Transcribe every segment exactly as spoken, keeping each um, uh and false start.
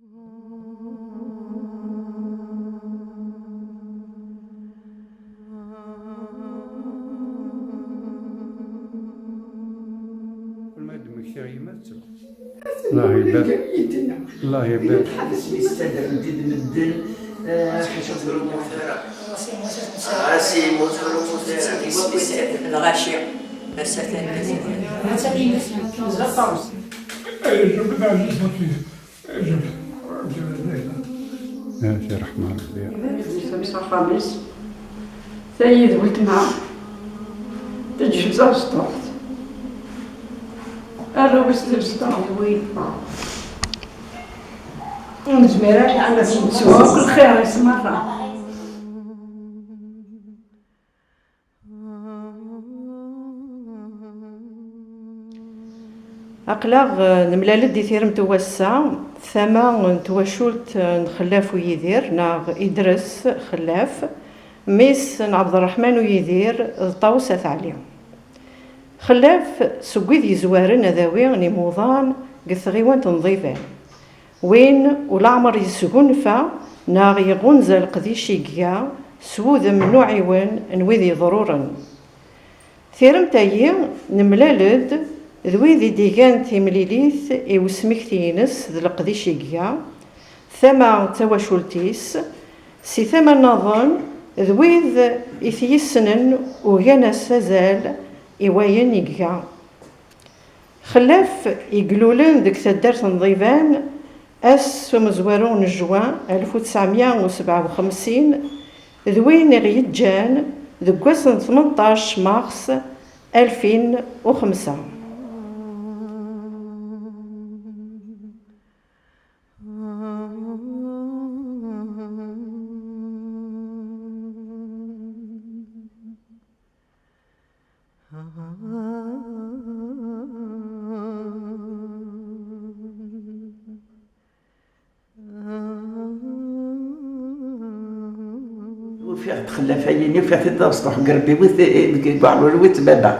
Melmi i d-mmektiɣ yemma tettru. Allah ibarek. Allah ibarek. Ḥbes mi stadren-d medden, eh, ḥaca ur temmut ara. Ɣas yemmut ur yemmut ara. Lɣaci. Ass-a tanemmirt. Acu ṛeḥma Ṛebbi. Yemma-s d axxam-is, tayi d weltma, teǧǧem tabestuḥt. Arraw-is d lbestuḥt. Ur nezmir ara ad nettu akk lxir-is merra. Aql-aɣ, eh, nemlal-d i tiremt n wass-a, tama n twacult, eh, n Xellaf Uyidir, neɣ Idres Xellaf, mmi-s n Ɛebderreḥman Uyidir d Ṭawes At Ɛli. Xellaf, seg wid yezwaren adawi n imuḍan deg tɣiwant n Ḍiban. Win ulaɛmer yesgunfa neɣ iɣunza leqdic i iga s wudem n uɛiwen n wid yeḍruren. Tiremt-agi, nemlal-d d wid i d-igan timlilit i usmekti-ines d leqdic i iga, tama d tawacult-is, si tama nniḍen d wid i t-yessnen ugan-as azal i wayen i iga. Xellaf i ilulen deg taddart n Ḍiban, ass umezwaru n juin alef u tesɛemya u sebɛa u xemsin, d win i ɣ-yeǧǧan deg wass n tmenṭac mars alfin u xemsa. Ufiɣ-d Xellaf-ayi-nni, ufiɣ-t-id d abestuḥ deg rebbi-w, deg uɛrur-iw d baba.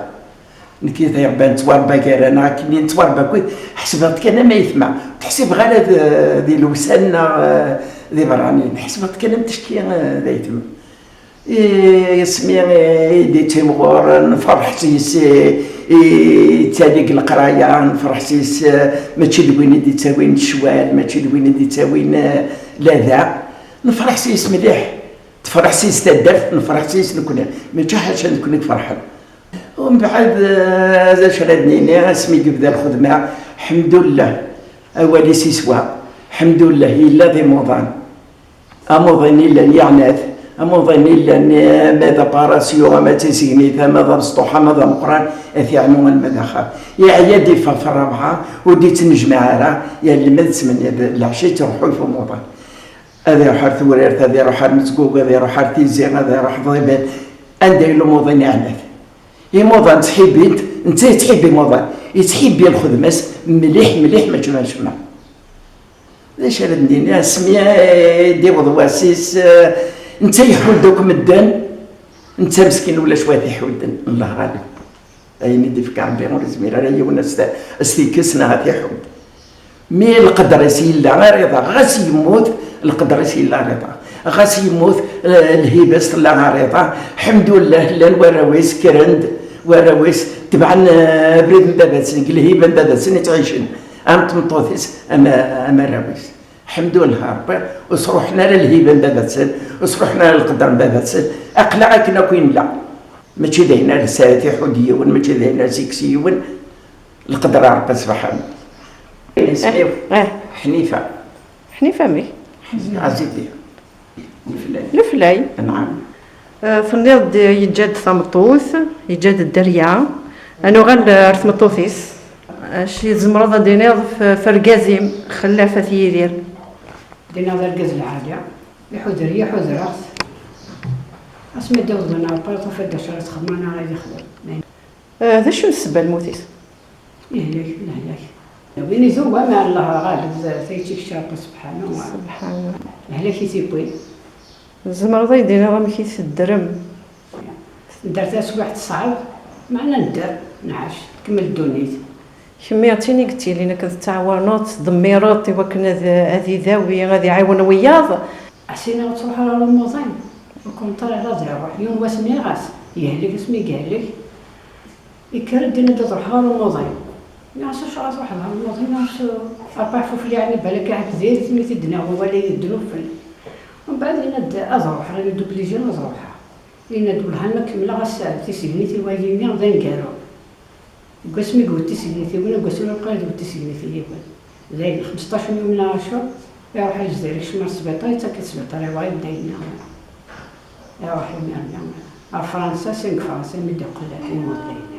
Nekk d irebba nettwarebba gar-aneɣ, akken i nettwarebba akkit, ḥesbeɣ-t kan am ayetma. Ur t-ḥsibeɣ ara d, d ilewsan neɣ, eh, d iberraniyen. Ḥesbeɣ-t kan am ticki, eh, d ayetma. I, asmi i d-ittimɣur, nferḥ s yis, i, i yettali deg leqraya, nferḥ s yis, mačči d win i d-ittawin ccwal, mačči d win i d-ittawin, eh, lada. Nferḥ s yis mliḥ. Tferḥ s yis taddart, nferḥ s yis nekni. Mačči ḥaca nekni i iferḥen. Umbeɛd, eh, d acu ara d-nini, asmi i yebda lxedma, ḥemdullah, awal-is iswa, ḥemdullah, yella d imuḍan. Amuḍin yellan yeɛna-t, amuḍin yellan, eh, ama d aparasyu, ama d tisegnit, ama d abestuḥ, ama d ameqqran, ad t-yeɛnu alma d axxam. Yeɛya-d, yeffeɣ f rrabɛa, ur d-ittnejmaɛ ara, yal lmed ttmenni d lɛecc yettruḥu f umuḍan. Ad iruḥ ar Tewrirt, ad iruḥ ar Mezgug, ad iruḥ ar Tizi, ad iruḥ Ḍiban, anda yella umuḍin yeɛna-t. Imuḍan ttḥibbin-t, netta yettḥibbi imuḍan, yettḥibbi lxedma-s mliḥ, mliḥ, mačči d acemma. D acu ara d-nini, asmi, eh, d-iweḍ wass-is, eh, netta yeḥudd akk medden, netta meskin ulac wa t-iḥudden, Allah ɣalib. Ayen i d-ifka Rebbi ur izmir ara yiwen a s-, a s-t-ikkes neɣ a t-iḥudd. Mi lqedr-is yella ar iḍ-a, ɣas yemmut, lqedr-is yella ar iḍ-a. Ɣas yemmut, eh, lhiba-s tella ar iḍ-a. Ḥemdullah, llan warraw-is, kkren-d warraw-is, tebɛen, eh, abrid n baba-tsen, deg lhiba n baba-tsen i ttɛicen. Am tmeṭṭut-is, am, am arraw-is. Ḥemdullah a Rebbi, ur sruḥen ara lhiba n baba-tsen, ur sruḥen ara lqedr n baba-tsen. Aql-aɣ akken akk i nella. Mačči d ayen ara s-, ara t-iḥudd yiwen, mačči d ayen ara s-ikkes yiwen. Leqder a Rebbi subḥanu. Isem-iw, eh, Ḥnifa. Ḥnifa amek? Ḥnifa Azidi. Leflay. Leflay. Nɛam. Eh, tenniḍ-d yeǧǧa-d tameṭṭut, yeǧǧa-d dderya. Ad nuɣal ar tmeṭṭut-is. Acu tzemreḍ ad d-tiniḍ f-, f urgaz-im, Xellaf At Yidir? D-iniɣ d argaz lɛali, iḥuder-iyi, ḥudreɣ-t. Asmi d-awḍen ar Paris, tufiḍ d acu ara txedmeḍ neɣ ad ixdem. Eh, d acu n ssebba n lmut-is? Lehlak, lehlak. Win izuwa, ma Allah ɣaleb, tayet ikečč Rebbi subḥanu. Subḥanu. Lehlak i t-iwwin. Tzemreḍ ad yi-d-tiniḍ amek i teddrem? Nedder taswiɛt ṣṣɛeb, meɛna nedder, nɛac, tkemmel ddunit. Kemmi d tin i yettilin akken tettɛawaneḍ, tettdemmireḍ i wakken ad, ad idawi, ad iɛiwen wiyaḍ. Asini ur ttruḥ ara ɣer umuḍin. Ukunṭar ad iruḥ. Yiwen wass nniɣ-as, yehlek asmi yehlek, ikker-d, yenna-d ad ruḥeɣ ɣer umuḍin. Nniɣ-as, acuɣer ad truḥeḍ ɣer umuḍin? Nniɣ-as, ṛebbaɛ fufli ɛni balak aɛebdir, mi t-id-nniɣ wawal-agi d ddnub fell-i. Mbeɛd yenna-d ad ruḥeɣ, yenna-d obligé ad ruḥeɣ. Yenna-d, wellah ma kemmleɣ ass-a tisegnit i wayi-nni d aneggaru. Deg wasmi i yewwet tisegnit i yiwen, deg wasmi ur yeqqar ad yewwet tisegnit i yiwen. Dayen, xmesṭac n yumnaɣ acu, iruḥ ar Lezzayer, ikcem ar sbiṭar, yettak-d sbiṭar, iruḥ yebda yenna. Iruḥ imir-nni ar Fransa, syin deg Fransa, mi d-iqqel imudd dayen.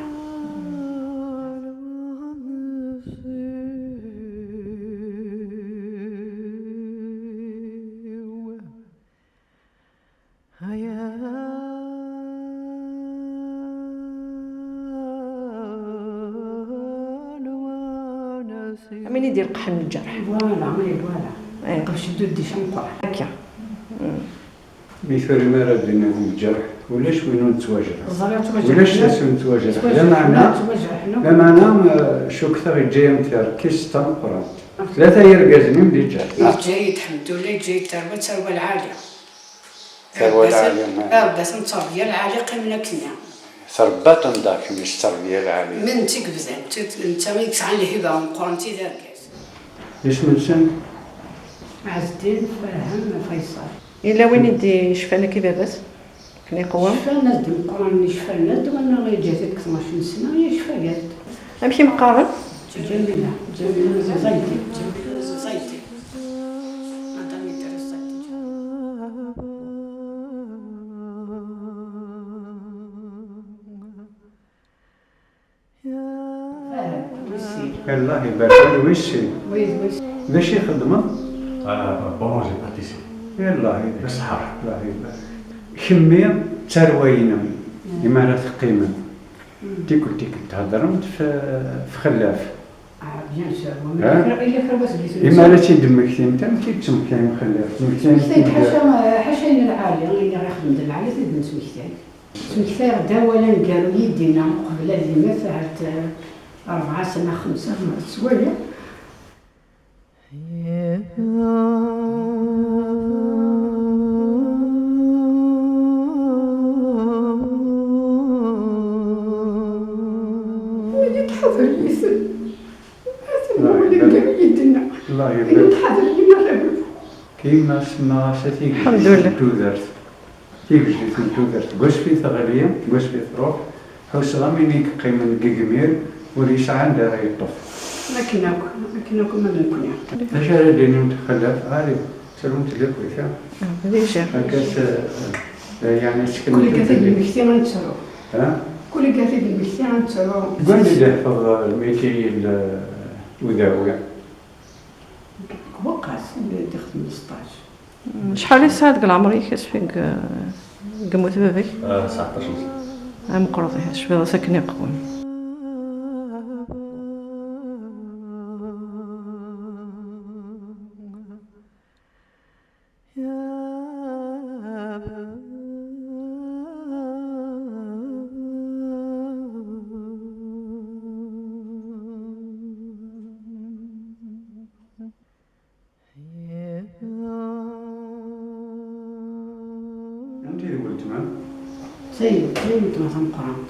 Amin i d-ileqḥen lǧerḥ. Voilà, oui, voilà. Eh. Qbec ddud di cemqer. Akka. Mm. Mi turim ara d-iniḍ lǧerḥ, ulac win ur nettwajreḥ. Ẓriɣ ttwajreḥ. Ulac ass ur nettwajreḥ. Ttwajreḥ. Lameɛna, ttwajreḥ. Lameɛna, eh, cukkteɣ yeǧǧa-yam tarkist tameqqrant. Tlata yergazen i m-d-yeǧǧa. Yeǧǧa-yi-d, ḥemdullah, yeǧǧa-yi-d tarwa, d tarwa lɛali. Tarwa lɛali, ma. Irebba-ten tterbiya lɛali, qqimen akkenni. Trebbaḍ-ten daɣ kemm s tterbiya lɛali? Ma netta i yebdan, netta i yesɛan lhiba meqqren i d argaz. Isem-nsen? Ɛezdin, Fahem, Faysal. Yella win i d-yecfan akka i baba-s? Akken iqwem? Cfan-as-d meqqren, cfan-as-d, wala yeǧǧa-t deg tnac n sna, yecfa-as-d. Amek i m-qqaren? Ǧamila, Ǧamila Ẓaydi, Ẓaydi. Madame Idris Ẓaydi. Fahem, wis sin. Allah ibarek, wis sin. Wis, wis. D acu i txeddmeḍ? Ah, boulanger pâtissier. Allah ibarek. Ṣṣeḥḥa. Allah ibarek. Kemmi d tarwa-inem, imi ara teqqimem, tikkelt, tikkelt theddremt f, f Xellaf. Ah, bien sûr. Imi ara tt-id-temmektimt, amek i d-temmektim Xellaf? Temmektim-id ḥaca, ḥaca ayen lɛali, ayen i ɣ-ixdem d lɛali, i d-nettmektay. Ttmektayeɣ-d awal aneggaru i d-yenna uqbel ad yemmet, ahat, eh, rebɛa sna, xemsa, ma tettwali. Wali tḥader yis-sen. Atan wal aneggaru i d-yenna. Allah ibarek. Ini tḥader yis-sen. Kayemma semmaɣ-as a tigejdit n tudert. Tigejdit n tudert, deg wasmi teɣli, deg wasmi truḥ, ḥusseɣ am win i yeqqimen deg yegmir, ur yesɛi anda ara yeṭṭef. Akken akk, akken akk ma d nekkni. D acu ara d-inimt Xellaf? Ɛli, ttarumt di lkuyt, ha? Ah, d ijar. Akka s, eh, yeɛni seknet. Kul gat i d-nmekti ad nettaru. Ha? Kul gat i d-nmekti ad nettaru. Deg wanda i d-iḥfeḍ lmiti n udawi? Deg Waqqas, anda i d-ixdem stage. Acḥal i tesɛiḍ deg leɛmer-ik asmi i yemmut baba-k? Ah, tesɛeṭṭac n sna. Ameqqreḍ, ihi tecbiḍ-as akken iqwem. Anta i d weltma-m? Tayi, tayi weltma tameqqrant.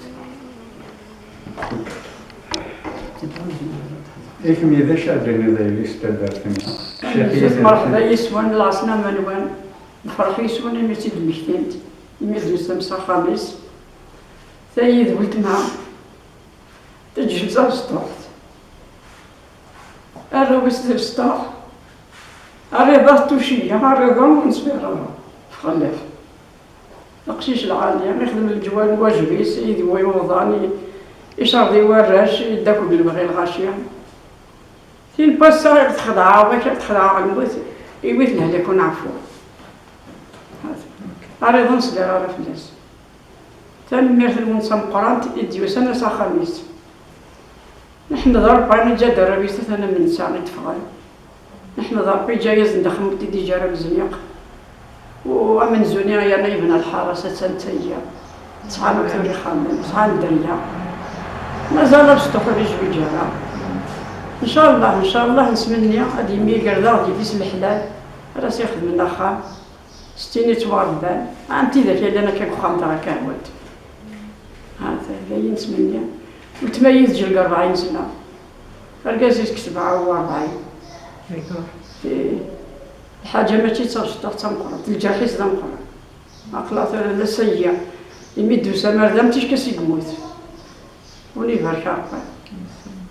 Ikmi d acu ara d-tiniḍ a yelli s taddart-nni? Ccix, mreḥba yis-wen, lɛeslama-nwen. Nefreḥ yis-wen imi tt-id-mmektimt, imi d-tusam s axxam-is. Tayi d weltma. Teǧǧel d tabesṭuḥt. Arraw-is d ibesṭuḥ. Arriḍa tucci-ya, arriḍa ur nesbir ara. Fxellaf. Aqcic lɛali, ixdem leǧwal n wajeb-is, idwi uḍan, i, icerḍi warrac, idda akk deg lebɣi lɣaci. Tin n wass-a i ɣ-texdeɛ, amek i ɣ-texdeɛ lmut, iwwi-t lehlak uneɛfu. Arriḍa ur nesbir ara fell-as. Tanemmirt-nwen tameqqrant i d-yusan s axxam-is. Neḥmed Ṛebbi iǧǧa-d arraw-is atan am netta i d-ffɣen. Neḥmed Ṛebbi iǧǧa-yasen-d axxam ur t-id-iǧǧa ara wezniq. U amenzu-nni yerna yebna lḥara-s attan d tayya. Sɛan tura ixxamen, sɛan dderya. Mazal abesṭuḥ ur yezwiǧ ara. Ncallah, ncallah, nesmenni ad yemmiger daɣ d yelli-s n leḥlal, ara s-ixedmen axxam, s tin yettwaṛebban, am tidak yellan akka deg uxxam-nteɣ akka hwant. Ha, d ayen nesmenni. Weltma-yi teǧǧel deg rebɛin sna, argaz-is deg sebɛa u rebɛin. D'accord. Eh, lḥaǧa mačči d tabecṭuḥt, d tameqqrant, lǧerḥ-is d ameqqran. Aql-aɣ tura d ass-agi, imi d-tusam ar da, am ticki i yemmut. Ur ibarek Ṛebbi.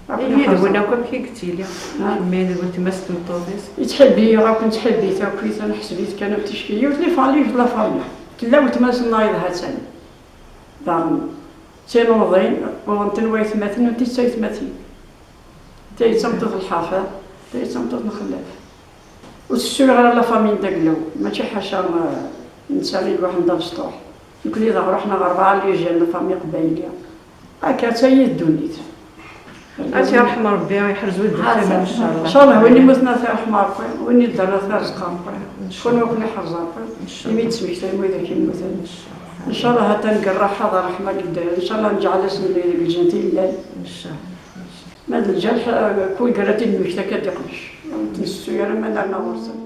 Imi d win akk amek i yettili? Ha? Kemmi d weltma-s n tmeṭṭut-is? Yettḥibbi-aɣ akk, nettḥibbi-t akkit, neḥseb-it kan am ticki. Yiwet li fa-, yiwet la famille. Tella weltma-s nnayeḍ ha-tt-an. Daɣen, d tin uḍin, uḍen-ten waytmaten, netta d taytmatin. Tayi d tameṭṭut n lḥafiḍ, tayi d tameṭṭut n xellaf. Ur tessuliɣ ara la famille n Daglaw, mačči ḥaca, eh, netta i lwaḥed d abesṭuḥ. Nekkni daɣ ruḥen ɣer rebɛa n les jeunes, la famille qbayli. Akka, d tayi d ddunit. Ad tt-yerḥem Rebbi, yeḥrez wid d-yeqqimen, ncallah. Ncallah, win yemmuten ad t-yerḥem Rebbi, win yeddan ad t-yerẓeq Rebbi. Ncallah. Kun wakken iḥrez Rebbi, ncallah. Imi d-ttmektayen wid akk yemmuten. Ncallah. Ncallah, ha-t-an deg ṛṛaḥa d ṛṛeḥma deg ddayr. Ncallah, nǧeɛl-asen deg lǧennet i llan. Ncallah. Ma d lǧerḥ, eh, kul gara d-nemmekta akka ad d-iqmec. Ur t-nessettu ara ma nerna ɣur-sen.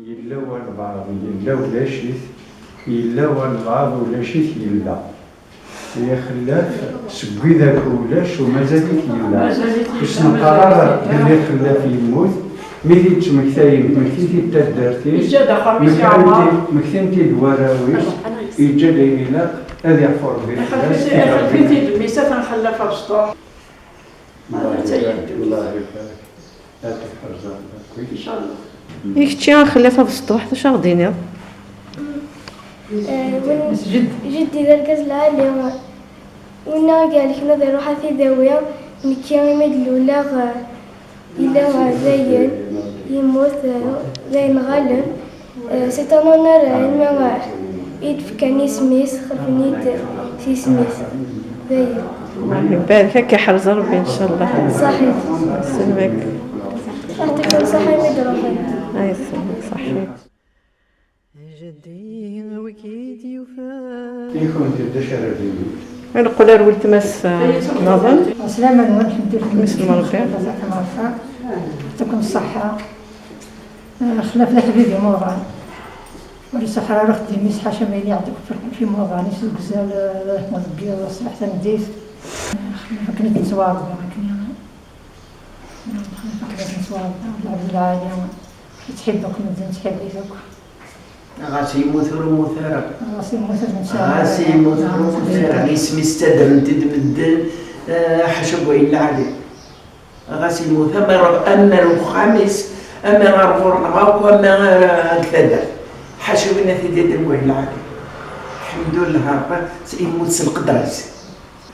Yella walbeɛḍ yella ulac-it, yella walbeɛḍ ulac-it yella. Ixellaf seg widak ulac u mazal-it yella. Mazal-it yella, ur s-neqqar ara mazal-it yella. Belli ixellaf yemmut, mi t-id-ttmektayen, tmektit-id taddart-is, yeǧǧa-d axxam-is yeɛmer. Mektin-t-id warraw-is, yeǧǧa-d ayen ilaq, ad iɛfu Rebbi fell-as. Ixellef-it-id mmi-s, atan xellaf abesṭuḥ. Allah ibarek, Allah ibarek. Ad tḥerzeḍ akkit. Incallah. I kečči a Xellaf Abesṭuḥ, d acu aɣ-d-tiniḍ? Eh, win, jeddi d argaz lɛali, winna i ihelken ad iruḥ ad t-id-awi, nekki imi d-luleɣ, eh, yella, eh, dayen, yemmut, eh, d ayen ɣalen. Euh, c'est un honneur, euh, imi, euh, i d-fkan isem-is, xelfen-iyi-d s yisem-is. D aya. Ibarek, ad k-iḥrez Rebbi, incallah. Ṣaḥit. Yesselmek. Yeɛṭikum ṣṣaḥa imi d-ruḥen. Ay, yesselmek, ṣaḥit. Jeddi, wi k-id-yufan. I kunti d acu ara d-tiniḍ? Ad neqqel ar weltma-s, uh, naḍen. Ɛeslama-nwen, ḥemdullah. Mmi-s n Ṛebbi. Yeɛṭikum ṣṣaḥa. Xlaf d aḥbib imuḍan. Ur iṣaḥ ara axeddim-is, ḥaca ma yella iɛedda deg imuḍan-is deg uzal, eh, deg yiḍ, ṣṣbeḥ tameddit. Xlaf akken i d-nettwaṛebba, akken i, xlaf akken i d-nettwaṛebba, lɛebd lɛali. Yettḥibbi akk medden, yettḥibbi-t akk. Ɣas yemmut ur yemmut ara. Ɣas yemmut ur yemmut ara. Ɣas yemmut ur yemmut ara. Isem-is ttadren-t-id medden, eh, ḥaca n wayen lɛali. Ɣas yemmut, ama ar, ama ar uxxam-is, ama ar ɣur-neɣ akk, ama ar, ar taddart. Ḥaca win ad t-id-yadden wayen lɛali. Ḥemdullah Rebbi, s-, yemmut s lqedra-s.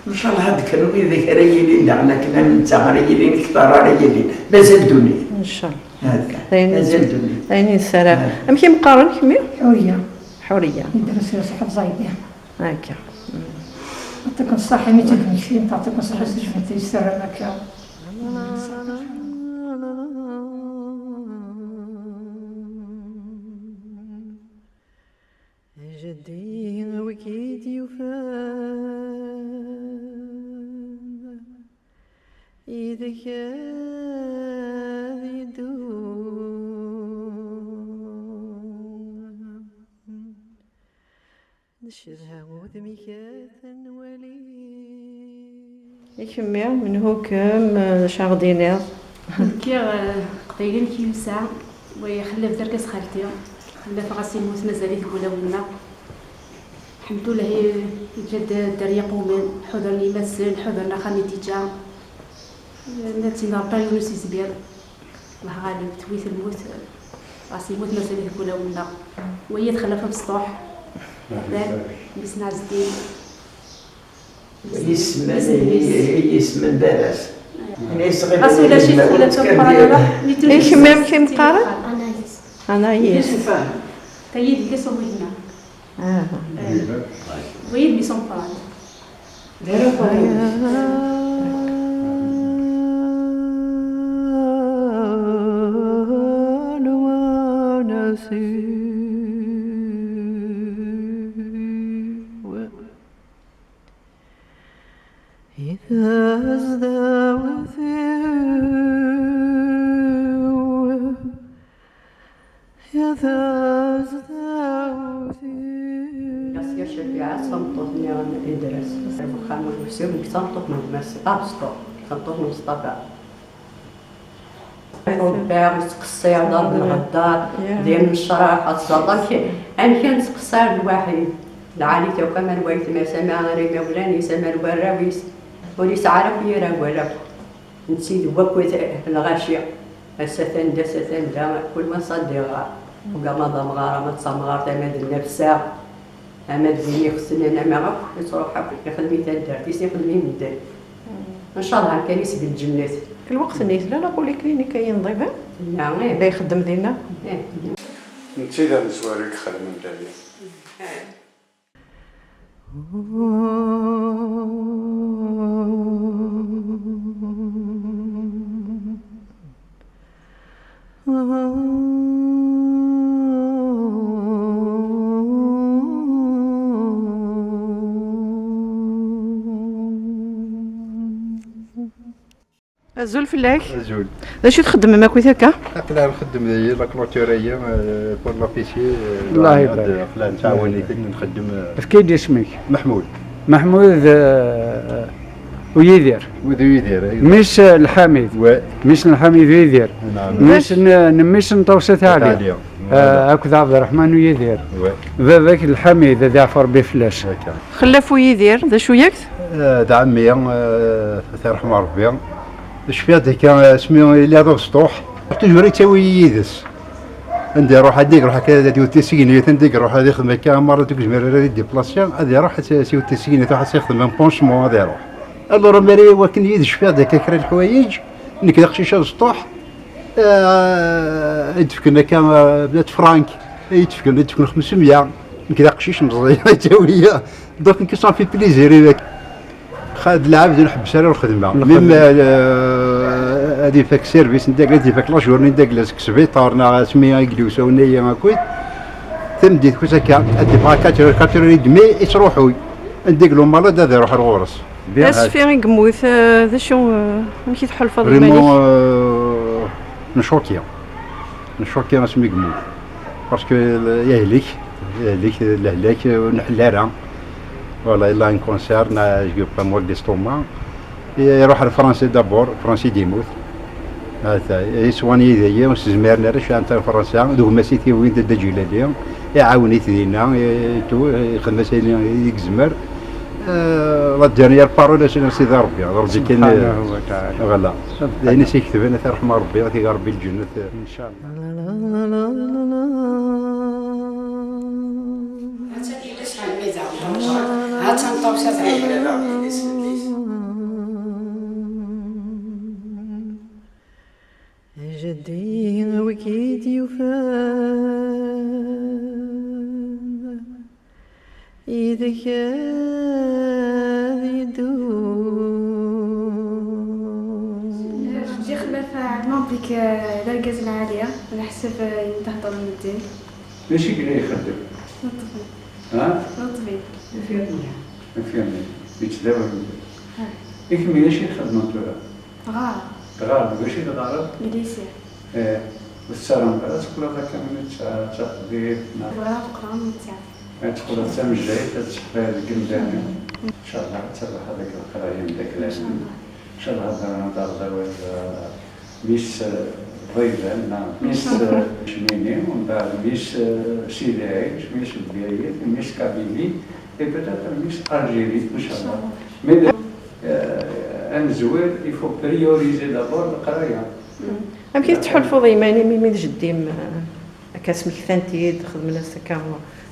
Ncallah ad d-kkren widak ara yilin daɣen akken am netta, ara yilin kter, ara yilin. Mazal ddunit. Ncallah. Hada. D ayen, mazal ddunit. D ayen i nessaram. Hada. Amek i m-qqaren kemmi? Ḥuriya. Ḥuriya. Idres-is ḥafeẓ Rebbi. Akka. Yeɛṭikum ṣṣaḥa imi d-temmektim, yeɛṭikum ṣṣaḥa s lǧehd i yessaram akka. Jeddi, wi k-id-yufan, yid-k ad yeddu. Ncedha udem-ik ad t-nwali. I kemmi, menhu-kem, d acu aɣ-d-tiniḍ? Nekki, eh, Qbayli n Kiyusa, wa Xellaf d argaz xalti. Xellaf ɣas yemmut, mazal-it deg wulawen-nneɣ. Ḥemdullah, i-, yeǧǧa-d dderya qewmen, ḥudren imassen, ḥudren axxam i d-yeǧǧa. Eh, ma d tin Rebbi ur s-izmir. Allah ɣaleb, tewwi-t lmut, ɣas yemmut mazal-it deg wulawen-nneɣ. Waya d Xellaf Abesṭuḥ, Rebban, mmi-s n Ɛezdin. Yisem, yisem n baba-s. Ɣas ulac-it, Xellaf Abesṭuḥ. I kemm amek i m-qqaren? Anaïs. Anaïs. Tayi d yelli-s n wigna. Ah. Eh, waya d mmi-s n Fran. D ara I tazdawt-iw, i tazdawt-iw. Asya Cafiɛa d tameṭṭut-nni n Idres, deg uxxam n Uksum, deg tameṭṭut n gma-s, abesṭuḥ, tameṭṭut n Mustafa. Rebbiɣ, yettqeṣṣir, ḍarb lɣeddar, d imnecraḥ, ad tẓalṭ amek, amek i nettqeṣṣir lwaḥid. Lɛali-t akk, ama n waytma-s, ama ar imawlan-is, ama n warraw-is. Ur yesɛi ara akk yir awal akk. Netta d wakk lɣaci. Ass atan da, ass atan da, kul ma ṣaddiɣ. Ugama d amɣar, ama d tamɣart, ama d nnefsa. Ama d win ixesnen, ama akk, yettruḥ akk, ixdem i taddart-is, ixdem i medden. Ncallah amkan-is deg lǧennet. Lweqt-nni tella la polyclinique ay inḍiben? Tella, ih. La ixeddem dinna? Ih. Netta d amezwaru i ixedmen dagi. Azul fell-ak. Azul. D acu txeddmem akkit akka? Aql-aɣ nxeddem dagi la clôture-agi, euh, pour la piscine, euh, Allah ad ibarik. Aql-aɣ nettɛawan-iten, nxeddem, euh, Efk-iyi-d isem-ik. Meḥmud. Meḥmud, euh, Uyidir. Meḥmud Uyidir, aywa. Mmi-s, euh, Lḥamid. Ouais. Mmi-s n Lḥamid Uyidir. Naam. Mmi-s n, n mmi-s n Ṭawsa Taɛli. Taɛli. Euh, akked Ɛebderreḥman Uyidir. Ouais. Baba-k Lḥamid, ad iɛfu Rebbi fell-as. Akka. Xellaf Uyidir, d acu-yak? Euh, d ɛemmi, euh, ad t-yerḥem Rebbi. Cfiɣ-d akka, asmi yella d abesṭuḥ, toujours yettawi-yi yid-s. Anda iruḥ, ad iruḥ akka, ad iwet tisegnit, anda iruḥ ad ixdem akka, merra ur yezmir ara ad idiplasya, ad iruḥ ad s-iwet tisegnit, ad s-ixdem un pansement, ad iruḥ. Alors, mi ara iwakken yid-s cfiɣ-d akka kra n leḥwayeǧ, nekk d aqcic abesṭuḥ, euh, ad d-fken akka, euh, mia frank, ad d-fken, ad d-fken xemsemya, nekk d aqcic meẓẓi, yettawi-yi. Donc, ça me fait plaisir, i dak. Xa, d lɛebd ur nḥebbes ara lxedma. Lxedma. Même, euh, ad ifak service n dagla, ad ifak la journée n dagla seg sbiṭar, neɣ asmi i yella usawen-agi akkit. Tameddit kuss akka, ad d-iffeɣ à quatre heures, quatre heures et demie, yettruḥuy. Anda i yella umalad, ad iruḥ ar ɣur-s. Bien. Asfi i yemmut, euh, d acu, euh, amek i tḥulfaḍ iman-ik? Vraiment, euh, nchoqué. Nchoqué asmi i yemmut. Parce que, euh, yehlek, yehlek, lehlak, euh, ur nḥelli ara. Voilà, il a un cancer, n'a, je crois, mort d'estomac. Et iruḥ ar Fransa d'abord, Fransa i d-yemmut. Ata, yettwani dagi, ur s-zmiren ara, cfiɣ-d ar Fransa, d gma-s i t-yewwin, Dda Ǧilali, iɛawen-it dinna, et tout, ixdem-as ayen i yezmer. Euh, la dernière parole, c'est Sidi Rebbi, Rebbi kan, Subhanahu wa ta'ala. Voilà. Subhanahu. D ayen i s-iketben, ad t-yerḥem Rebbi, ad t-iga Rebbi lǧennet. Inchallah. Ha-tt-an yelli-s Ḥmiza, ha-tt-an Ṭawsa Tɛiwed. Jeddi wi k-id-yufan yid-k ad yeddu. Jeddi xlaf ɛelmeɣ belli d argaz lɛali, leḥsab i d-heddren medden. D acu i yella ixeddem? D ṭṭbib. Ha? D ṭṭbib. Infirmier. Infirmier. Yettdawi medden. Ha. I kemmi d acu i txeddmeḍ tura? Ɣareɣ. Tɣareḍ, d acu i teɣareḍ? Deg lycée. Eh, ur tettarraḍ ara ad teqqleḍ akka d ṭṭ-, d taṭbibt, neɣ? Bɣiɣ ad qqleɣ am nettat. Ad teqqleḍ d tamejjayt, ad tseḥfayeḍ deg yimdanen. Incallah ad terbeḥ deg leqraya n dagla. Incallah. Incallah ad d-ternuḍ aɣdawal, eh, Miss, eh, Ḍiban, neɣ Miss, eh, Cmini, umbeɛd Miss, eh, Sidi Ɛic, Miss Bgayet, Miss Kabylie, et peut-être Miss Algérie, incallah. Incallah. Mais, eh, ad nezwir, il faut prioriser d'abord leqraya. Amek i tettḥulfuḍ i yiman-im imi d jeddi-m, eh, akka smektan-t-id, xedmen-as akka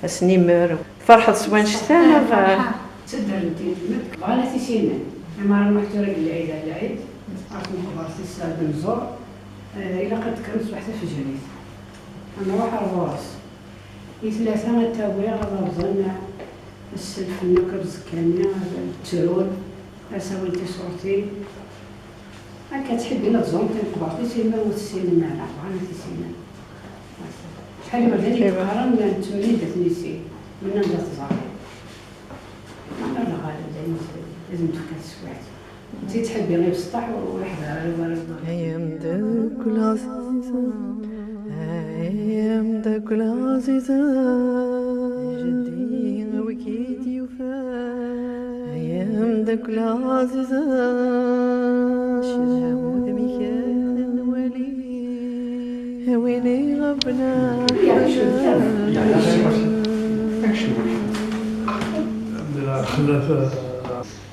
asnimer? Tferḥeḍ s wanect-a, neɣ? Ferḥeɣ. Ttaddren-t-id, bɣan ad t-issinen. Ama ara nruḥ tura deg lɛid ar lɛid, ar tmeqbert-is ad nẓur, eh, ilaq ad d-kkren ṣṣbeḥ tafejrit. Ad nruḥ ar ɣur-s. I tlata ad t-awiɣ ad rẓen sself-nni akk abeẓẓan-nni, ad ttrun, ad s-awin tiṣurtin. Akka ttḥibbin ad ẓren timeqbert-is, imi ur t-ssinen ara, bɣan ad t-issinen. Ḥal iberdan i yeqqaren nettemlil d at Nisi, menna anda teẓra. Meɛna lɣaleb d ayen ad n-tefka teswiɛt. Ttḥibbi i beṣṭeḥ ur iḥder ara wara. Ay ameddakel ɛzizen, ay ameddakel ɛzizen, jeddi a wi k-id-yufan. Ay ameddakel ɛzizen, cedha udem-ik ad nwali, a win iɣabna. Xlaf,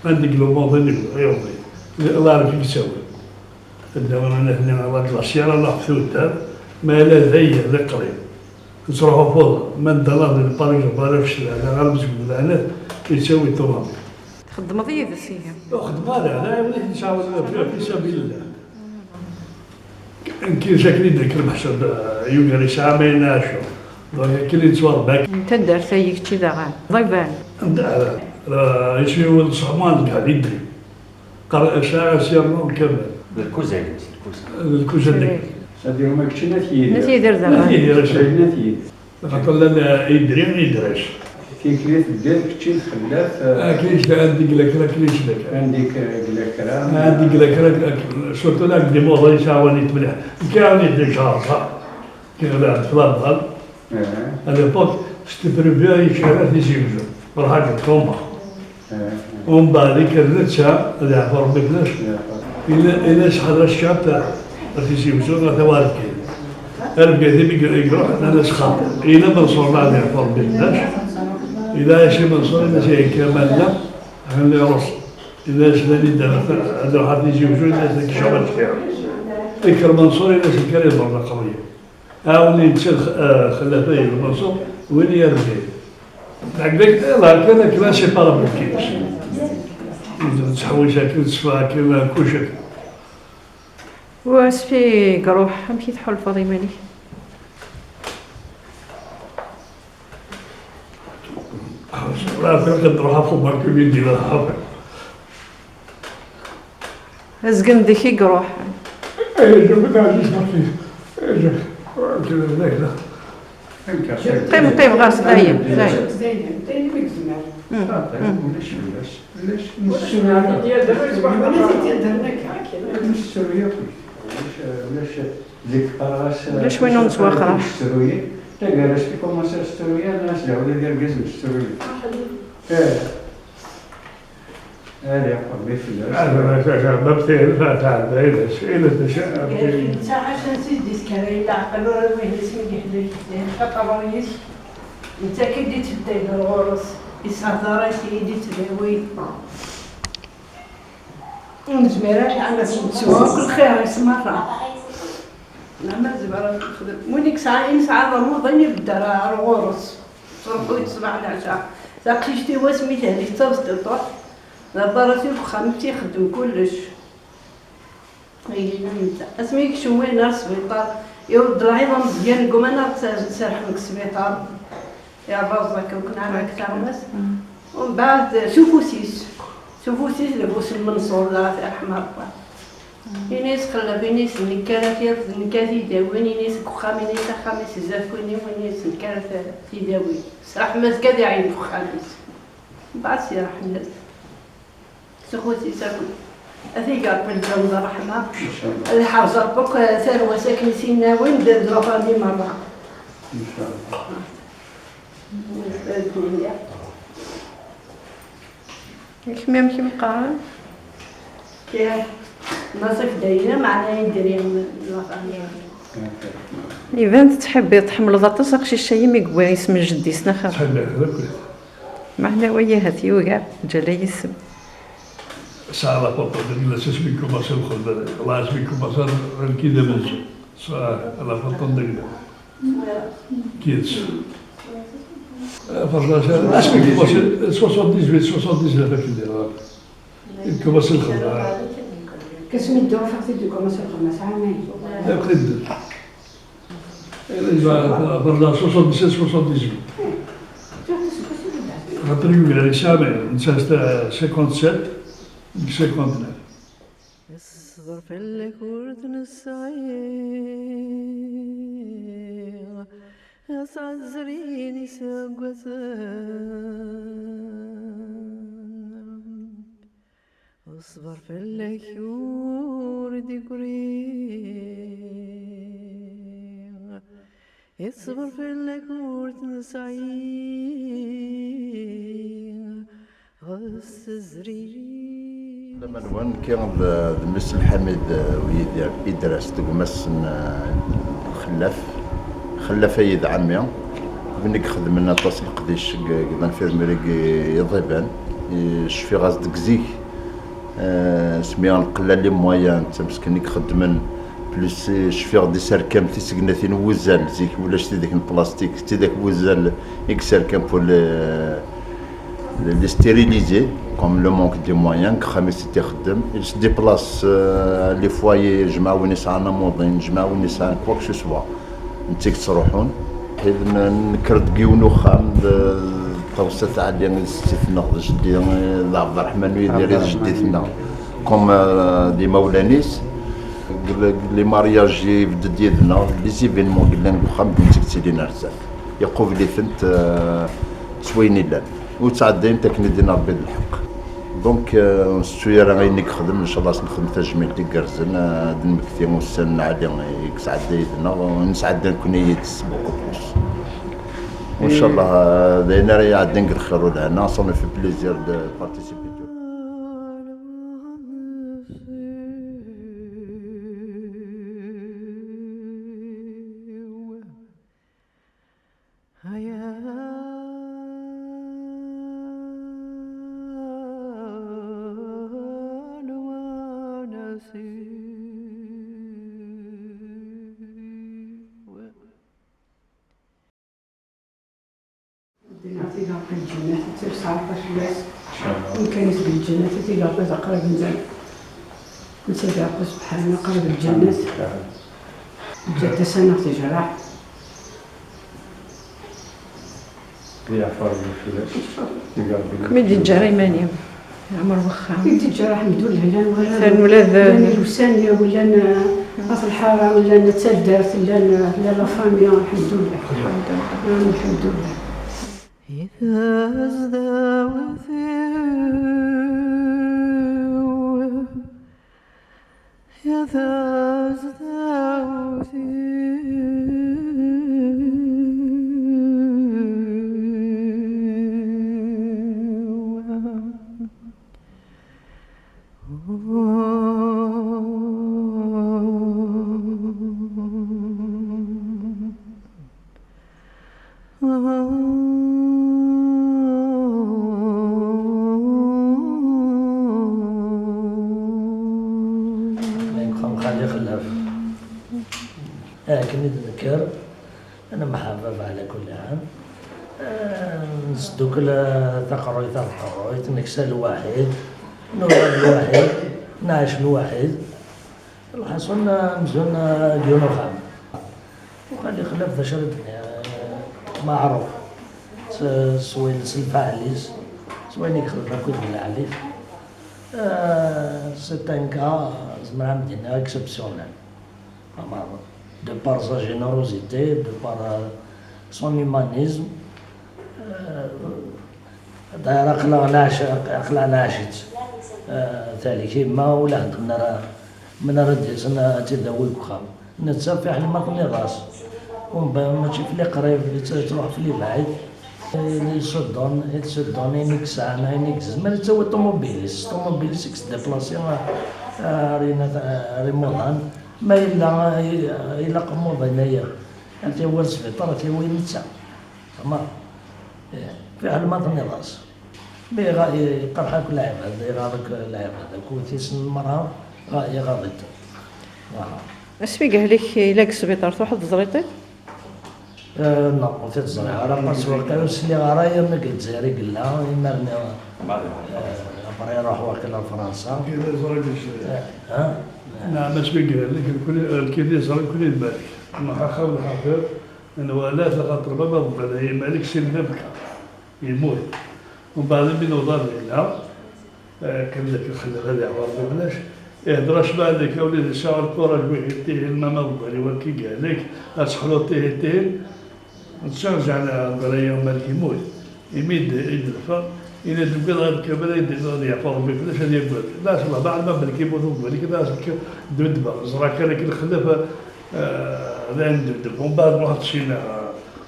anda i yella umuḍin iḍelli, Allah iɛerf i yettawin. Ad d-awiɣ anatni ɣer la glacière, ad naɣ tuddar, ma ala day d iqri. Nettruḥu fuḍ, ma nedda naɣ di lpari, ɣer lpari ɣer fecla, neɣ ɣer mezgul, anat, yettawi ṭumaṭi. Txeddmeḍ yid-s, ihi? Ur xeddmeɣ ara, d aɛiwen i t-nesɛawen fi, fi sabilillah. Nekki d akken i d-nekker meḥsub, eh, yugar yesɛa ma yella ɛecra. Donc, akken i nettwarebba. N taddart-agi kečči daɣen, d iḍiban. Anda, eh, eh, isem-iw Lseḥman deg Ɛli Dri. Qqar-, sɛiɣ asirnu kamel. D lkuza-ines, d lkuza. D lkuza-nnek. Ad yawma kečči n At Yidir. N At Yidir daɣen. N At Yidir, acu? N At Yidir. Xaṭer llan, eh, Idri, Idres. Tikli teddiḍ kečči d Xellaf, eh, akken i s-, anda i yella kra, akken i s-, anda i yella kra. Anda i yella kra, surtout la deg Imuḍan yesɛa wani tebleḥ. Nekk ɛawni d ijerẓa. Kif la tflaḍ. Eh. À l'époque, c'était prévu ad yeččar Tizi Uzzu. Ruḥ ad yeṭṭumba. Eh, eh. Umbeɛd ikker netta, ad yeɛfu Rebbi fell-as. Yeɛfu. Ila, ila yesḥerr accat ar Tizi Uzzu, ar tawarkit. Ar Bgayet imi i iruḥ, nnan-as xaṭi. Ila Menṣur, ad yeɛfu Rebbi fell-as. Ila Ɛisa Menṣur, ila Sidi Kamal, la, ḥen iruṣ. Ila s-, nnan-id ad ruḥ ar Tizi Uzzu, ila s-, ad kecmeɣ ad kfiɣ. Ikker Menṣur, ila s-, ikker iḍer laqruyya. Awen netta lx-, eh, Xellaf Ayel Manṣur, win yerbeḥ. Hekdagi, eh, la, kan akken, inséparable, kifkif. Nettḥewwis akken, netteffeɣ akken, kullec akken. Wasfi i iruḥ, amek i tḥulfaḍ iman-ik? La, kan nruḥ ɣef umarku mi d-yella. Azgen deg-k i iruḥ. Ay, ajab, d ɛziz, Martin. Ay, ajab. Ajab, d ayla. Qqim, qqim, ɣas, dayen, dayen. Dayen, dayen, mi yezmer. Mm, mm. Ulac, ulac, ulac. Ulac, ulac, ulac. Nessru yakk. Ulac, ulac, deg ɣas, ulac win ur nettwaqraḥ. Nessru-yi. Taggara-s, i commencer nessru-yi, nnan-as d awlad irgazen nessru-yi. Eh. Ad iqerb fell-as. Ad iqerb fell-as. Netta ḥaca nsi d-iskarayen leɛqel, ur iwihis mi yeḥdek, yeḥdek aqerruy-is. Netta akka i d-ittbeddil ɣur-s, yessehder-as-id, yettdawi. Ur nezmir ara ad nettwaɣ akk lxir-is merra. Leɛmer zemreɣ ad nexdem. Win i yesɛa, i nesɛa d amuḍin ibedder ar ɣur-s. Ttruḥu-d ṣṣbeḥ leɛca. Taqcict-iw asmi tehdi tettaẓ-d ṭuḥ. D abarat i uxxam i tt-ixeddem kullec. Ilin am netta. Asmi yekcem wayen ar sbiṭar, iwweḍ lɛiḍ ameẓyan, ggumma neɣ serḥen deg sbiṭar. Irreẓ akka, ur k-neɛna deg teɣmas. Umbeɛd, s ufus-is. S ufus-is, d bu-s n Menṣur, dɣa tirḥem Ṛebbi. Ini-as Xellaf, ini-as nekk ara t-, nekk ara t-id-awin, ini-as deg uxxam, ini-as axxam-is zdat win-iw, ini-as nekk ara t-, t-id-awin. S ṛṛeḥma-s kan ad iɛyin deg uxxam-is. Mbeɛd s ṛṛeḥma-s. S ufus-is akk. Ad t-ig Ṛebbi lǧenn d ṛṛeḥma. Incallah. Ad iḥrez Ṛebbi akk tarwa-s akken i s-inna win d, d la famille meṛṛa. Incallah. Yak mi amek i m-qqaren? Kra. Maṣef Dayna, meɛna Idri, la famille. Iban tettḥibbiḍ, tḥemmleḍ aṭas aqcic-agi mi yewwi isem n jeddi-s, neɣ xaṭi? Ttḥibbiɣ-t akk. Meɛna wagi ahat yugar, ǧǧal-as isem. Sɛiɣ la photo deg la, asmi kumaṣi lxedma, la asmi kumaṣi lkid amenzu. Sɛiɣ la photo deg la. Kids. Ferḍas, asmi kumaṣi, soixante-dix-huit, soixante-dix-neuf akken di. Kumaṣi lxedma. Kasmi dduɣ faqti deg kumaṣi lxedma, sɛiɣ ma. Aql-i d. Ferḍas soixante-dix-sept, soixante-dix-huit. Xaṭer yugar yesɛa, netta cinquante-sept, cinquante-neuf. Ṣṣber fell-ak ur t-nesɛi. Yesɛa zrin iseggasen, ṣṣber fell-ak ur d-iggri, iṣber fell-ak ur t-nesɛi ɣef tezri. Lamanwan, nekki d, d Mmi Lḥamid, eh, Uyidir Idres, d gma-s n, eh, Xellaf. Xellaf ay d ɛemmi, win i ixedmen aṭas n leqdic deg, deg l'infirmerie deg Iḍiban. I cfiɣ-as deg zik, eh, s mi nqella les moyens, d tameskin i ixeddmen. Plus, eh, cfiɣ-d iserkam tisegnatin n wuzal, zik ulac tidak n plastik, tidak n wuzal i iserkam pour le, les stériliser, comme le manque de moyens, deg uxxam i s-ixeddem. Il se déplace, euh, les foyers, jmaɛ win yesɛan amuḍin, jmaɛ win yesɛan quoi que ce soit. Netta i yettruḥun. Ḥid n-, nekker deg yiwen uxxam, d, d Ṭawsa Tɛelli, d setti-tneɣ, d jeddi, d Ɛebderreḥman Uyidir, d jeddi-tneɣ. Comme, euh, d imawlan-is. Deg le-, deg les mariages i ibedd-d yid-neɣ, les événements yellan deg uxxam, d netta i yettilin ar zdat. Iqubel-itent, euh, s wayen illan. Ur ttɛeddayent akken i d-yenna Rebbi d lḥeqq. Donc, euh, ur nsettu ara ayen i yexdem, ncallah ad s-nexdem tajmilt igerrzen, euh, ad d-nmekti ussan n lɛali i yesɛedda yid-neɣ, nesɛedda nekkni yid-s beaucoup plus. Ncallah, euh, d ayen ara iɛeddin deg lxir u lehna, ça nous fait plaisir de participer. Ddin Ɛziz Ṛebbi lǧennet, ad tt-yesɛerf fell-as. Win kan i seg lǧennet, ad t-id-Ṛebbi d aqrib n zdat. Netta d Ṛebbi subḥana, aqrib lǧennet. Ǧǧet-as-aneɣ tejraḥ. Yeɛfa Ṛebbi fell-as. Kem i d-yeǧǧa iman-im. Ɛmer wexxam. I d-iǧǧa, alḥemdullah, llan warraw. Llan ula d llan irusan, llan, eh, at lḥara, llan taddart, llan, eh, llan la famille, alḥemdullah. Alḥemdullah. I tasdawt-iw, i tasdawt-iw. Xali Xellaf. Akken i d-nekker. Nemḥabba ɛla kulli ḥal. Eh, nesdukkel, eh, taqerruyt ɣer tqerruyt, neksa lwaḥid, nuɣal lwaḥid, nɛac lwaḥid. Lḥaṣun, eh, amzun, eh, deg yiwen uxxam. Uxali Xellaf d acu ara d-nniɣ, eh, meɛruf s, s wayen, s lfaɛel-is, s wayen i yexdem akk i d lɛali-s. Eh, c'est un cas, zemreɣ ad m-d-iniɣ, exceptionnel. Ama de par sa générosité, de par, euh, son humanisme, euh, d'ailleurs, aql-aɣ nɛac-, aql-aɣ nɛac-itt, euh, tali kima ula ḥedd mi ara, mi ara d-yasen ad tt-id-awi deg uxxam. Netta fiḥel ma tenniḍ-as. Umbeɛd mačči fell-i qrib, yettruḥ fell-i bɛid. Il se donne, il se donne, ayen i yesɛan, ayen i yezmer, yettawi ṭumubil-is. Ṭumubil-is i yesdeplasi ar, ar, ar imuḍan. Ma yella, eh, ilaq umuḍin-aya, ad t-yawi ar sbiṭar, ad t-yawi netta. Tama. Eh, fiḥel ma tenniḍ-as. Mi iɣa-, iqerḥ akk lɛibad, iɣaḍ akk lɛibad, akk wid-is n merra, iɣa-, iɣaḍ-iten. Voilà. Asmi i yehlek, yella deg sbiṭar, truḥeḍ teẓriḍ-it? Eh, non, ur t-ẓriɣ ara, parce que waqila ur sliɣ ara yerna deg Lezzayer i yella, imir-nni, eh, après iruḥ waqila ar Fransa. Eh, ha? Nɛam, asmi i yehlek, nekkni, eh, nekkini ẓriɣ nekkni d Malik. Nruḥ axxam n lḥafiḍ, nwala-t, axaṭer baba ḍebban, ay Malik, si lmabka. Yemmut. Umbeɛd mi newweḍ ar dinna, eh, akken d akken xellef ad iɛwer Rebbi belac, ihder-as Malik, a wlidi, sɛu lkuraj, wihin tihin, ma ma ḍebban i wakki yehlek, ad teḥluḍ tihin tihin. Netta, zeɛma, Ṛebbi ara yaɣ Malik yemmut. Imi d-, i d-neffeɣ, ini-d deg waḍ ɣer kamra, i d-, ad yeɛfu Ṛebbi fell-as, ad yaggad. Nniɣ-as, "Wellah, ma ɛelmeɣ belki yemmut umdan, nniɣ-as, d-, d-, ẓriɣ kan akken lxellaf, eh, d ayen d-, d-, umbeɛd ruḥ-d syin, eh,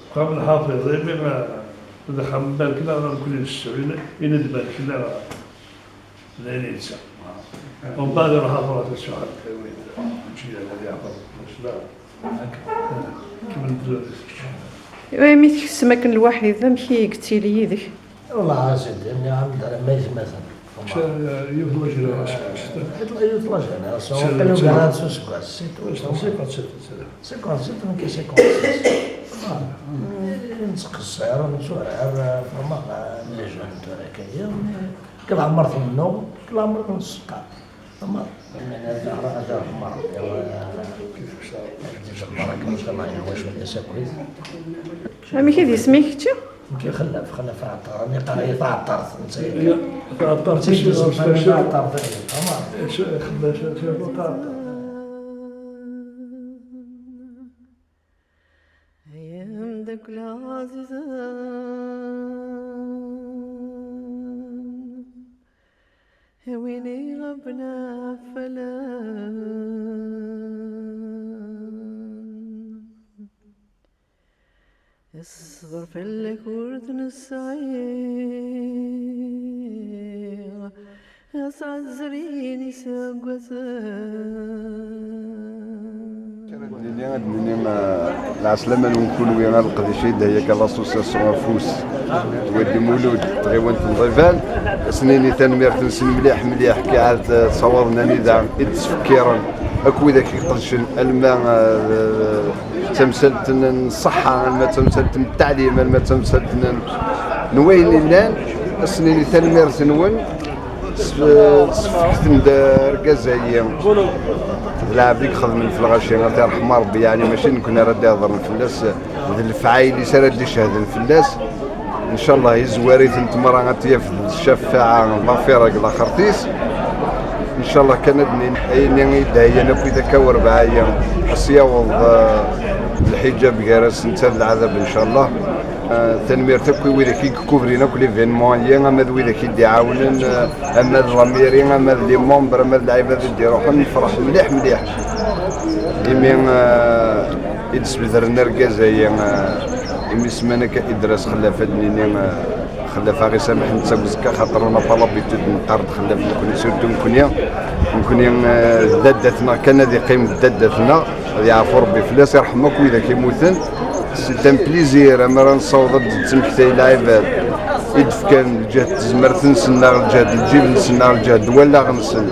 uxxam n lḥafiḍ, imi, eh, d axxam n Malik, neɣ nekkni nessew, ini-, ini-d Malik, neɣ d ayen yettsa." Umbeɛd iruḥ ɣer Fransa, suḥ, mačči d ayen ad yeɛfu, mačči d ayen. Kemmel ddunit kečč. Iwa, imi tkessem akken lwaḥid, amek i yettili yid-k? Wallah, a sidi, nniɣ-am-d ara ma yezmaten. Yiwet la génération. Yiwet la génération. Waqil ugar-as useggas, c'est tout. Cinquante-sept, c'est ça. Cinquante-sept, nekk cinquante-six. Voilà. Nettqeṣṣir, netturar, vraiment, les jeunes tura akka, mais nekk leɛmer tennuɣ, nekk leɛmer nseqqar. Ama, ama ad aɣ-, ad aɣ-, ma Ṛebbi, ad d-ijebber akken ttamayen, wacu d asakit. Amek i d isem-ik kečči? Nekk Xellaf, Xellaf Ɛeṭṭar, nniɣ-as Taɛeṭṭart, netta. Taɛeṭṭart, netta i d-isem, Taɛeṭṭart, ama. Xellaf, Xellaf Ɛeṭṭar. Ay ameddakel ɛzizen, a win iɣabben ɣef walan, ṣṣber fell-ak ur t-nesɛi. Ad ɛezzrin iseggasen. Ad nini, ad nini, eh, lɛeslama-nwen kunwi, a leqdic i d-heyya akka l'association Afus Wadi Mulud, tɣiwant n Ḍiban. Ad s-nini tanemmirt-nsen mliḥ, mliḥ, kiɛad, eh, ssawaḍen anida i d-sfekkiren akk widak i iqedcen, alma, eh, d tamsalt n ṣṣeḥḥa, alma d tamsalt n ttaɛlim, alma d tamsalt n, n wayen illan. Ad s-nini tanemmirt-nwen. S-, sfekten-d argaz-agi. D lɛebd i ixedmen f lɣaci, ad t-irḥem Ṛebbi, yeɛni mačči d nekkni ara d-iheḍren fell-as, d lefɛayel-is ara d-icehden fell-as. Ncallah izwar-itent mra, ad t-yaf d ccafaɛa ḍafira deg laxert-is. Ncallah kan ad d-nini ayen i d-heyyan akk i takka werbaɛa-yi, ad s-yaweḍ, eh, lḥiǧab gar-asen d lɛadab, ncallah. Eh, tanemmirt akk i widak i yekubrin akk l'événement-agi, ama d widak i d-iɛawnen, eh, ama d la mairie, ama d les membres, ama d lɛibad i d-iruḥen, nefreḥ mliḥ, mliḥ. Imi, eh, i d-sbedren argaz-agi, eh, imi semman akka Idres Xellaf, ad d-nini, eh, Xellaf aɣ-isamḥ netta uzekka, xaṭer on n'a pas l'habitude neqqar-d Xellaf nekkni, surtout nekkni. Nekkni, eh, d dadda-tneɣ kan, ad iqqim d dadda-tneɣ, ad yeɛfu Ṛebbi fell-as, iṛḥem akk widak immuten. C'est un plaisir, amar ad nessaweḍ ad d-nettmektay lɛibad i d-fkan lǧehd n tezmert-nsen, neɣ lǧehd n lǧib-nsen, neɣ lǧehd n wallaɣ-nsen,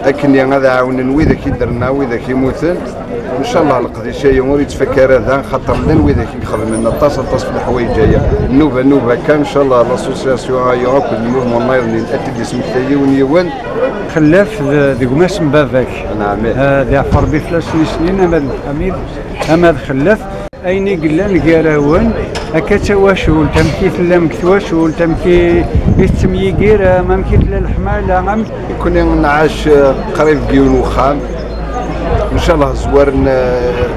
akken ad ɛawnen widak i d-renna, widak immuten. Ncallah leqdic-agi ur yettfakka ara da, xaṭer llan widak i ixedmen aṭas, aṭas n leḥwayeǧ-aya. Nnuba, nnuba kan, ncallah l'association-agi akked le mouvement-nniḍen ad t-id-yesmekta yiwen yiwen. Xellaf d, d gma-s n baba-k. Neɛm. Ah, ad yeɛfu Ṛebbi fell-asen i sin, ama d Lḥamid, ama d Xellaf. Ayen i yellan gar-awen, akka d tawacult, amek i tellam deg twacult, amek i, i tettemyigirem, amek i tella leḥmala, amek... Nekkni nɛac, eh, qrib deg yiwen wexxam. Ncallah zwaren, eh,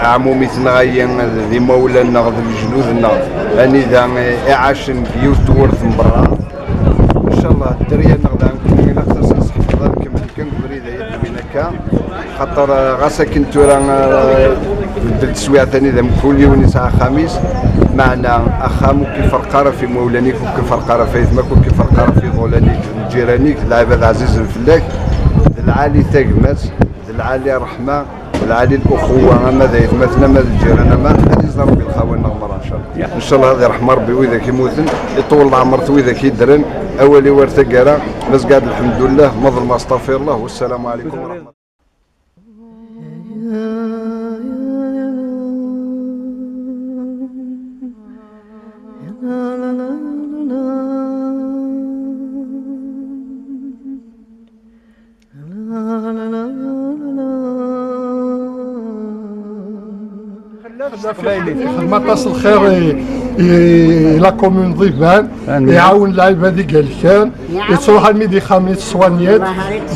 ɛmumit-nneɣ-agi d imawlan-nneɣ d lejdud-nneɣ, anida, eh, i ɛacen deg yiwet tewwurt n berra. Ncallah dderya-nneɣ daɣen kunwi ilaq-as ad s-nseḥfeḍ, ad nkemmel kan deg ubrid-agi d win akka. Xaṭer, eh, ɣas akken tura, eh, tbeddel teswiɛt anida mkul yiwen yesɛa axxam-is, meɛna axxam ur k-iferq ara f imawlan-ik, ur k-iferq ara f ayetma-k, ur k-iferq ara f iḍulan-ik, d lǧiran-ik, d lɛibad ɛzizen fell-ak, d lɛali tagmat, d lɛali ṛṛeḥma, d lɛali luxuwa, ama d ayetmaten, ama d lǧiran, ama ad iẓer Ṛebbi lxawa-nneɣ merra, ncallah. Ncallah ad iṛḥem Ṛebbi widak immuten, iṭewwel leɛmeṛ n widak yeddren, awal-iw ar taggara, ma zgad lḥemdullah, ma ḍelmeɣ astaɣfirullah, wassalamu ɛalaykum wa raḥmatullah. Xellaf aṭas n lxir i, Et la commune ضيفان يعاون العباد يقال كان يتروح الميديكامي الصوانيات.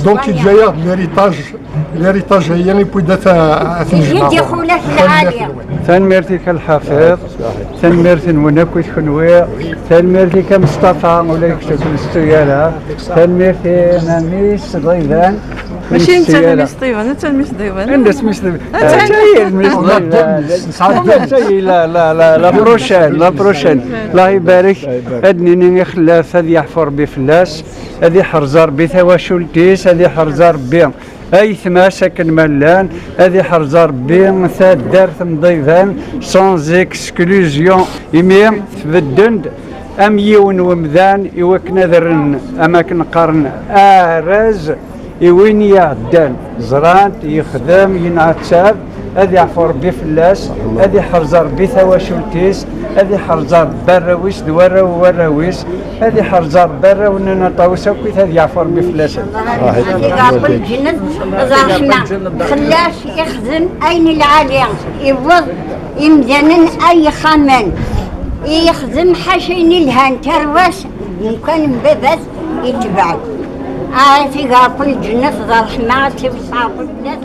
Donc يجي l'héritage, l'héritage هي اللي بدا تنجمع. Tanemmirt-ik a Lḥafiḍ, tanemmirt-nwen akk i kenwi, tanemmirt-ik a Mustafa, ula yekteb s tuyala, tanemmirt i Mamis Ḍiban. Mačči netta Miss Ḍiban, netta Miss Ḍiban. Anda-tt Miss Ḍiban? Atta hi Miss Ḍiban. Atta hi la, la, la, la prochaine, la prochaine. Allah ibarek. Ad nini i Xellaf, ad yeɛfu Ṛebbi fell-as, ad iḥrez Ṛebbi tawacult-is, ad iḥrez Ṛebbi aytma-s akken ma llan, ad iḥrez Ṛebbi taddart n Ḍiban, sans exclusion. Imi tbedden-d am yiwen wemdan i wakken ad rren, am akken qqaren, araz i win i iɛeddan. Ẓran-t, yexdem, yenɛettab, ad yeɛfu Ṛebbi fell-as, ad iḥrez Ṛebbi tawacult-is, ad iḥrez Ṛebbi arraw-is d warraw n warraw-is, ad iḥrez Ṛebbi arraw n Naṭawes akkit, ad yeɛfu Ṛebbi fell-asen. Ad iɛqel lǧennet, ad ṛḥma. Xellaf ixdem ayen lɛali, iwweḍ imdanen ay ixxamen, ixdem ḥaca ayen ilhan, tarwa-s d umkan n baba-s itbeɛ. Ad iɛqel lǧennet d ṛṛeḥma, ad tiwseɛ fell-as.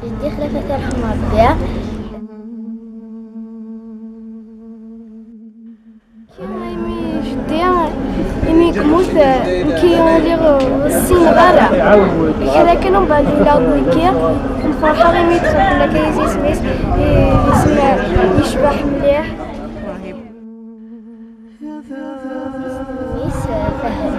Jeddi Xlafat, yerḥem Ṛebbi. Imi jeddi, imi yemmut, nekki lliɣ ur ssineɣ ara. Kra kan, umbeɛd ula d nekki nferḥeɣ imi yedxel fell-ak a Yizi isem-is, isem yecbeḥ mliḥ. Isem-is Fahad.